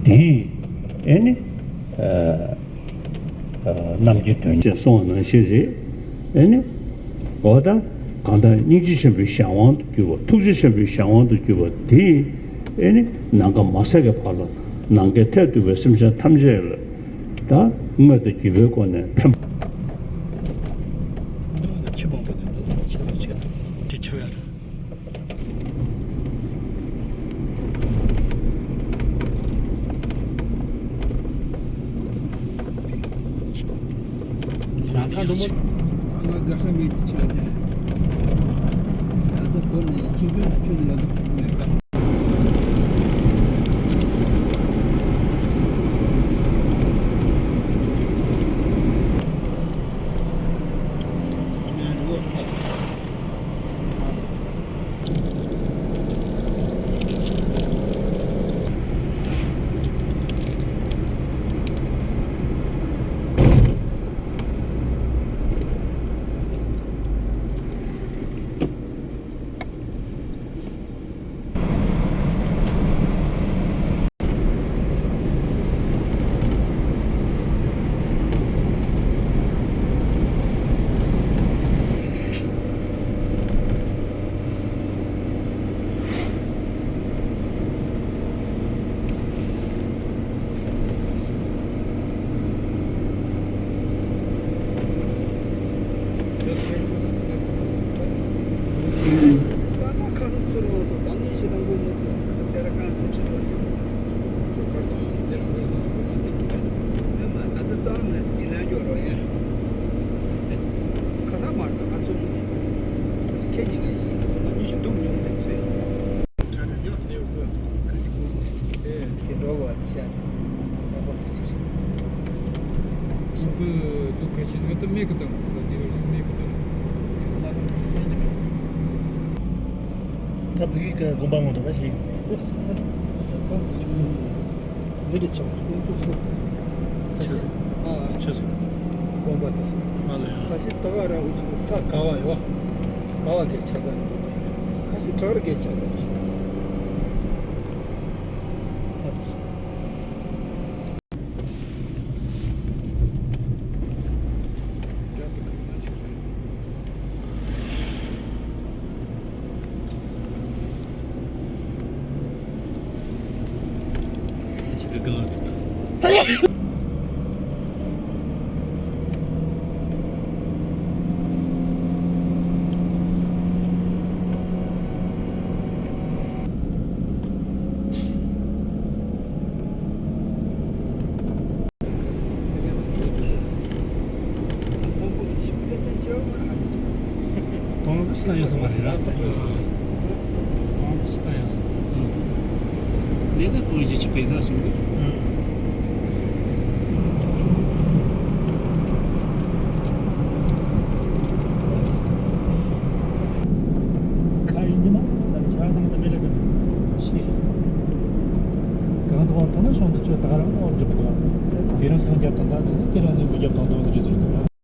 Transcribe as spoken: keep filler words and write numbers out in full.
དེས་ཨེ་ནི་ཨ་ཨ་རྣམ་རྒྱལ་དོན་ཅེས་གསུངས་པ་ནང་བཞིན་རེད། ཨེ་ནི་འོ་ད་གང་ལྟར་སྙིང་རྗེ་ཆེན་པོའི་གཞན་དབང་དུ་གྱུར་པ། ཐུགས་རྗེ་ཆེན་པོའི་གཞན་དབང་དུ་གྱུར་པ་དེས་ཨེ་ནི་ནམ་མཁའ་མ་ཟད་ཀྱི་བར་ལ་ནམ་མཁའི་མཐས་གཏུགས་པའི་སེམས་ཅན་ཐམས་ཅད་ལ་ད་དངོས་དང་བརྒྱུད་པའི་སྒོ་ནས་ཕན། འདི་ཁྱི་མང་པོ་འདུག་འདི་ཁྱི་ཚོ་ཆེ་དྲི་ཆབ་ཡ་རེད། ང་དགའ་ས་མེད་ཀྱི་ཆེ་བ་དེ། ག་ས་བོད་ནས་ཁྱི་རྒོད་ཚོ་ཁྱོད་ནས་ལ་འདུག་ཆུག་མེད་པ། ཁ་སང་མར་དང་ང་ཚོ་མི་ཁྱེད་ཉིན་ལ་ཡིན་ཟེར་ན་ཉི་ཤུ་སྡོམ་ཉུང་དེ་ཚོས། གྲ་སྒྲིག་ཡོད་ནས་ཡོད་གི། ཁ་ཚིག་གོ་དགོས་ཟེར། དེ་འགྲོ་བ་དེ་ཤ་ཡག་པོ་ཞིག་རེད། ཤོག་གི་ལུག་ཁ་ཤས་ཟིག་ཏུ་མེད་གི་དང་གི་དེ་བས་ཟིག་མེད་གི་དང་། ང་ཚོ་ཟིག་ཡིན་ནི་མེད། ད་བོད་ཡིག་གི་དགོན་པ་ངོ་འདྲ་ད་ཞིག་འདི་འདྲ་ཆགས་པ་ཁོང་ཚོ་ཟིག་ཆུ་ཟིག་ཨ་ཆུ་ཟིག་དགོན་པ་དེ་སོང་ང་ལ་ཡང་ཁ་ཤས་ད་ག་ར་འུ་ཅུ་ས་ག་བ་ཡོད། ག་བ་གེ་ཆགས་ད་ཁ་ཤས་བྲག་རི་གེ་ཆགས་ད་ཨ་དེ་སོང་། གཏོང་ཟིག་ཤི་ན་ཡོད་ས་མ་རེད་ར། གཏོང་ཟིག་ཤི་ན་ཡོད་ས། ལས་ཀ་གོ་རྒྱུ་ཆུ་བེད་ན་ཞིག་འདུག་ཁ་ཡིན་གྱི་མ་རེད། ད་ཆ་ཚང་དུ་མེད་ལ་དུ་ཤི། གང་དུ་བ་ཐོན་ན་ཤོང་དུ་ཆོད་ད་ག་རང་ནོར་འཇོག་པ། དེ་རིང་ཐང་རྒྱབ་དང་ད་དེ་ནི་དེ་རིང་ནི་མི་རྒྱབ་དང་དོན་དུ་རེད་ཟེར་དུ་ན་